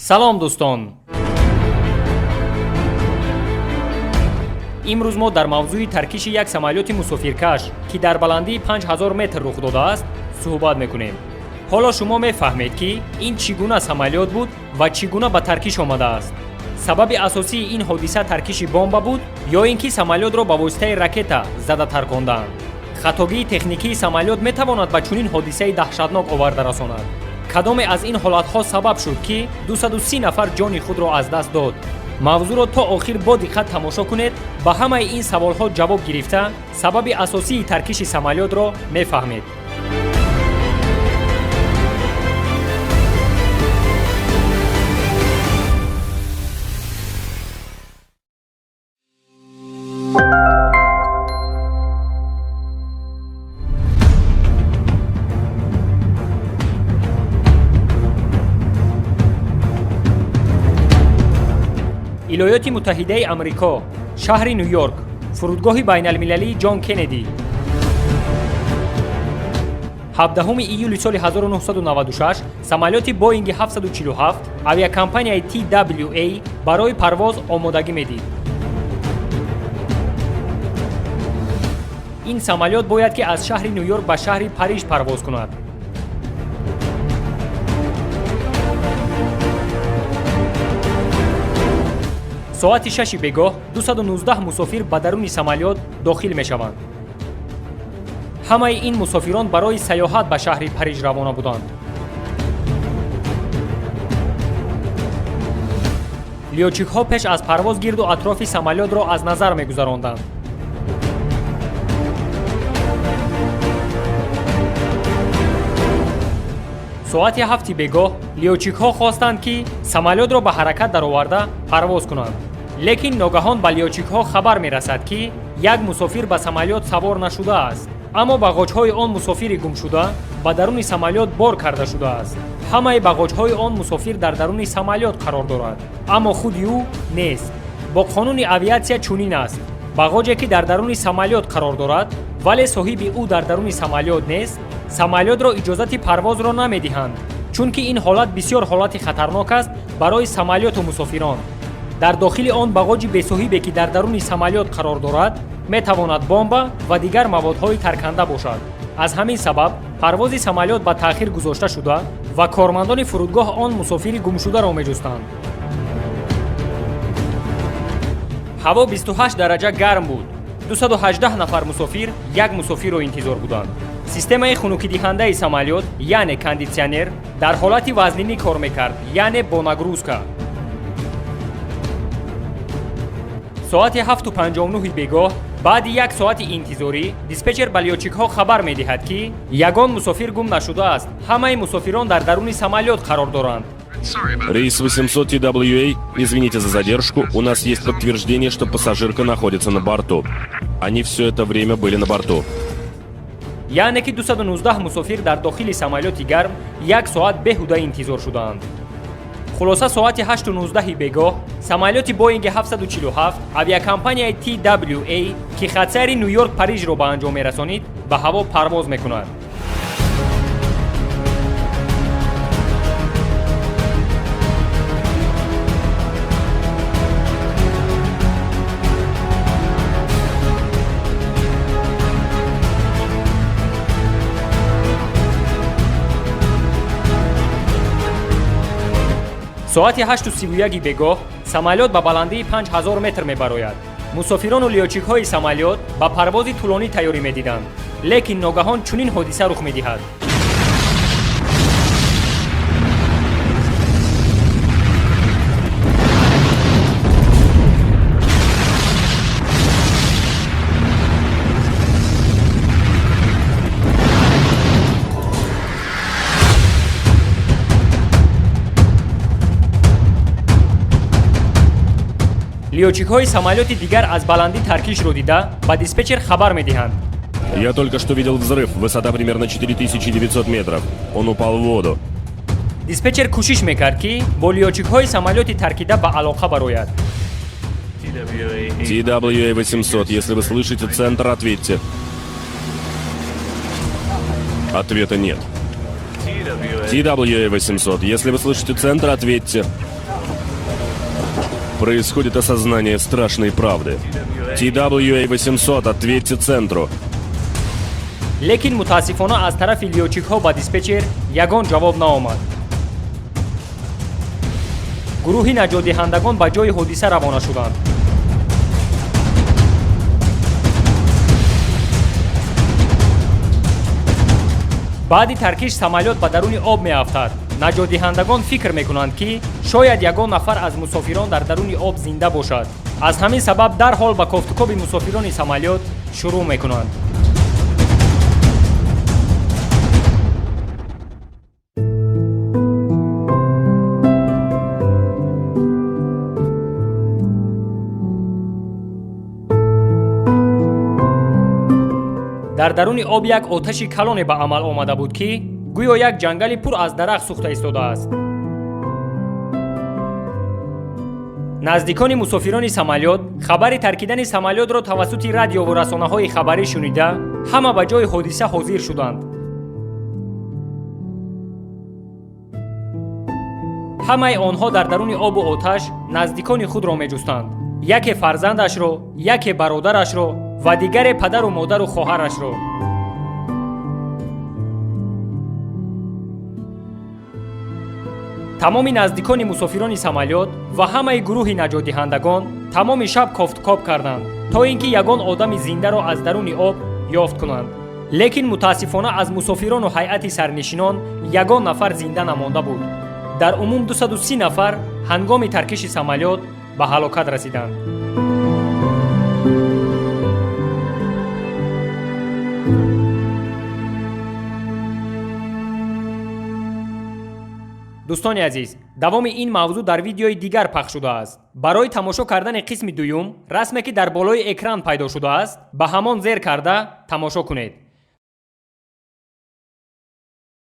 Салом, дӯстон! Имрӯз мо дар мавзӯи таркиши як самолёти мусофиркаш, ки дар баландии 5000 метр рух додааст, суҳбат мекунем. Ҳоло шумо мефаҳмед, ки ин чӣ гуна самолёт буд ва чӣ гуна ба таркиш омадааст. Сабаби асосии ин ҳодиса таркиши бомба буд ё ин ки самолётро ба воситаи ракета зада таркондаанд? Хатогии техникии самолёт метавонад ба чунин ҳодисаи даҳшатнок оварда расонад? Кадоме аз ин ҳолатҳо сабаб шуд, ки 230 нафар ҷони худро аз даст дод? Мавзӯъро то охир бо диққат тамошо кунед. Ба ҳамаи ин саволҳо ҷавоб гирифта, сабаби асосии таркиши самолётро мефаҳмед. Иёлоти Муттаҳидаи Амрико, шаҳри Ню-Йорк, фурудгоҳи байналмилалии Ҷон Кеннеди, 17 июли соли 1996 самолёти Боинги 747 авиакомпанияи TWA барои парвоз омодагӣ медид. Ин самолёт бояд ки аз шаҳри Ню-Йорк ба шаҳри Париж парвоз кунад. Соати 6 бегоҳ 219 мусофир ба даруни самолёт дохил мешаванд. Ҳамаи ин мусофирон барои сайёҳат ба шаҳри Париж равона буданд. Лётчикҳо пеш аз парвоз гирду атрофи самолётро аз назар мегузаронданд. Соати 7 бегоҳ лётчикҳо хостанд, ки самолётро ба ҳаракат дароварда парвоз кунанд, лекин ногаҳон ба лётчикҳо хабар мерасад, ки як мусофир ба самолёт савор нашудааст, аммо бағоҷҳои он мусофири гумшуда ба даруни самолёт бор карда шудааст. Ҳамаи бағоҷҳои он мусофир дар даруни самолёт қарор дорад, аммо худи ӯ нест. Бо қонуни авиатсия чунин аст: бағоҷе, ки дар даруни самолёт қарор дорад, вале соҳиби ӯ дар даруни самолёт нест, самолётро иҷозати парвозро намедиҳанд, чунки ин ҳолат бисёр ҳолати хатарнок аст барои самолёту мусофирон. Дар дохили он бағоҷи бесоҳибе, ки дар даруни самолёт қарор дорад, метавонад бомба ва дигар маводҳои тарканда бошад. Аз ҳамин сабаб парвози самолёт ба таъхир гузошта шуда ва кормандони фурудгоҳ он мусофири гумшударо меҷустанд. Ҳаво 28 дараҷа гарм буд. 218 нафар мусофир як мусофирро интизор буданд. Системаи хунукидиҳандаи самолёт, яъне кондитсионер, дар ҳолати вазнинӣ кор мекард, яъне бо нагрузка. Соати 7:59 бегоҳ, баъди як соати интизорӣ, диспетчер ба лётчикҳо хабар медиҳад, ки ягон мусофир гум нашудааст, ҳамаи мусофирон дар даруни самолёт қарор доранд. Рейс 800 TWA, извините за задержку, у нас есть подтверждение, что пассажирка находится на борту. Они все это время были на борту. Яъне ки 219 мусофир дар дохили самолёти гарм як соат беҳуда интизор шудаанд. Хулоса, соати 8:19 бегоҳ самолёти Боинги 747 авиакомпанияи TWA, ки хатсайри Ню-Йорк Парижро ба анҷом мерасонид, ба ҳаво парвоз мекунад. Соати 8:31 бегоҳ самолёт ба баландии 5000 метр мебарояд. Мусофирону лётчикҳои самолёт ба парвози тӯлонӣ тайёрӣ медиданд, лекин ногаҳон чунин ҳодиса рух медиҳад. Лётчикҳои самолёти дигар аз баландӣ таркишро дида, ба диспетчер хабар медиҳанд. Я только что видел взрыв, высота примерно 4900 метров. Он упал в воду. Диспетчер кӯшиш мекард, ки бо лётчикҳои самолёти таркида ба алоқа барояд. TWA 800, если вы слышите центр, ответьте. Ответа нет. TWA 800, если вы слышите центр, ответьте. Происходит осознание страшной правды. TWA 800, ответьте центру. Лекин мутаассифона аз тарафи лётчикҳо ба диспетчер ягон ҷавоб наомад. Гурӯҳи наҷотдиҳандагон ба ҷои ҳодиса равона шуданд. Баъди таркиш самолёт ба даруни об меафтад. Наҷотдиҳандагон фикр мекунанд, ки шояд ягон нафар аз мусофирон дар даруни об зинда бошад. Аз ҳамин сабаб дарҳол ба кофтукоби мусофирони самолёт шурӯъ мекунанд. Дар даруни об як оташи калоне ба амал омада буд, ки гӯё як ҷангали пур аз дарахт сӯхта истодааст. Наздикони мусофирони самолёт хабари таркидани самолётро тавассути радиову расонаҳои хабарӣ шунида, ҳама ба ҷои ҳодиса ҳозир шуданд. Ҳамаи онҳо дар даруни обу оташ наздикони худро меҷустанд: яке фарзандашро, яке бародарашро ва дигаре падару модару хоҳарашро. Тамоми наздикони мусофирони самолёт ва ҳамаи гурӯҳи наҷотдиҳандагон тамоми шаб кофткоб карданд, то ин ки ягон одами зиндаро аз даруни об ёфт кунанд. Лекин мутаассифона аз мусофирону ҳайати сарнишинон ягон нафар зинда намонда буд. Дар умум 230 нафар ҳангоми таркиши самолёт ба ҳалокат расиданд. Дӯстони азиз, давоми ин мавзӯъ дар видеои дигар пахш шудааст. Барои тамошо кардани қисми дуюм расме, ки дар болои экран пайдо шудааст, ба ҳамон зер карда тамошо кунед.